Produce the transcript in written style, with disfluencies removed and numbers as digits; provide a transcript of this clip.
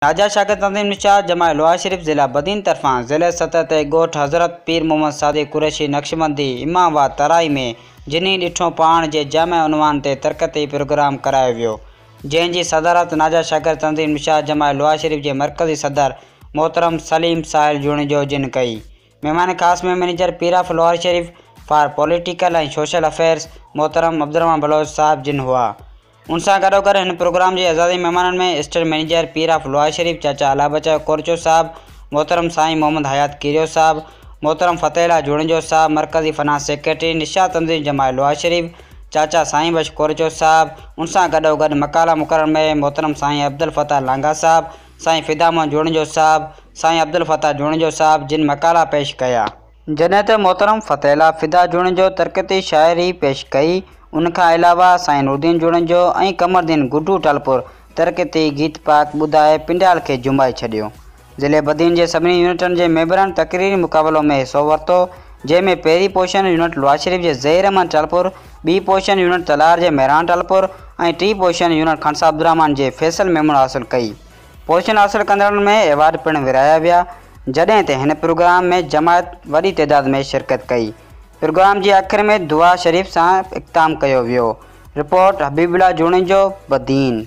ناجا شاگرد تنظيم نشاط جماعت لوهار شريف ضلع بدين طرفان ضلعي سطح تي ڳوٺ حضرت پير محمد صادق قريشي نقشبندي امام واھ ترائي ۾ جنھي ڏٺو پاڻ جي جامع عنوان تي ترقياتي پروگرام ڪرايو ويو جنهن جي صدارت ناجا شاگرد تنظيم نشاط جماعت لوهار شريف جي مرڪزي صدر محترم سليم ساحل جوڻيجو جن ڪئي. مهمان خاص ۾ manager Pir of Lohar Sharif for political ۽ social affairs محترم عبدالرحمان بلوچ صاحب جن هئا. ان سان گڏوگڏ هن پروگرام جي اعزازي مهمانن ۾ اسٽيٽ مئنيجر پير آف لوهار شريف چاچا الله بچايو ڪورچو صاحب، محترم سائين محمد حيات ڪيريو صاحب، محترم فتح الله جوڻيجو صاحب، مرڪزي فنانس سيڪريٽري نشاط تنظيم جماعت لوهار شريف چاچا سائين بخش ڪورچو صاحب، ان سان گڏوگڏ مقالا مقرر ۾ محترم سائين عبدالفتاح لانگاهه صاحب، سائين فدا محمد جوڻيجو صاحب، سائين عبدالفتاح جوڻيجو صاحب جن مقالا پيش ڪيا. جڏهن ته محترم فتح الله فدا جوڻيجو ترقياتي شاعري پيش ڪئي، ان کان علاوه سائين نورالدين جوڻيجو ۽ قمرالدين گڊو ٽالپر ترقياتي گيت پاڪ ٻڌائي پنڊال کي جهومائي ڇڏيو. ضلعي بدين جي سڀني يونٽن جي ميمبرن تقريري مقابلو ۾ حصو ورتو، جنهن ۾ پهرين پوزيشن يونٽ لوار شريف جي ظهير احمد ٽالپر، ٻي پوزيشن يونٽ تلهار جي مهراڻ ٽالپر ۽ ٽين پوزيشن يونٽ خانصاحب عبدالرحمان جي فيصل ميمڻ حاصل ڪئي. پوزيشن حاصل ڪندڙن ۾ ايوارڊ پڻ ورهايا ويا، جڏهن ته هن پروگرام ۾ جماعت وڏي تعداد ۾ شرڪت ڪئي. پروگرام جي آخر ۾ دعا شريف سان اختتام ڪيو ويو. رپورٽ، حبيب الله جوڻيجو، بدين.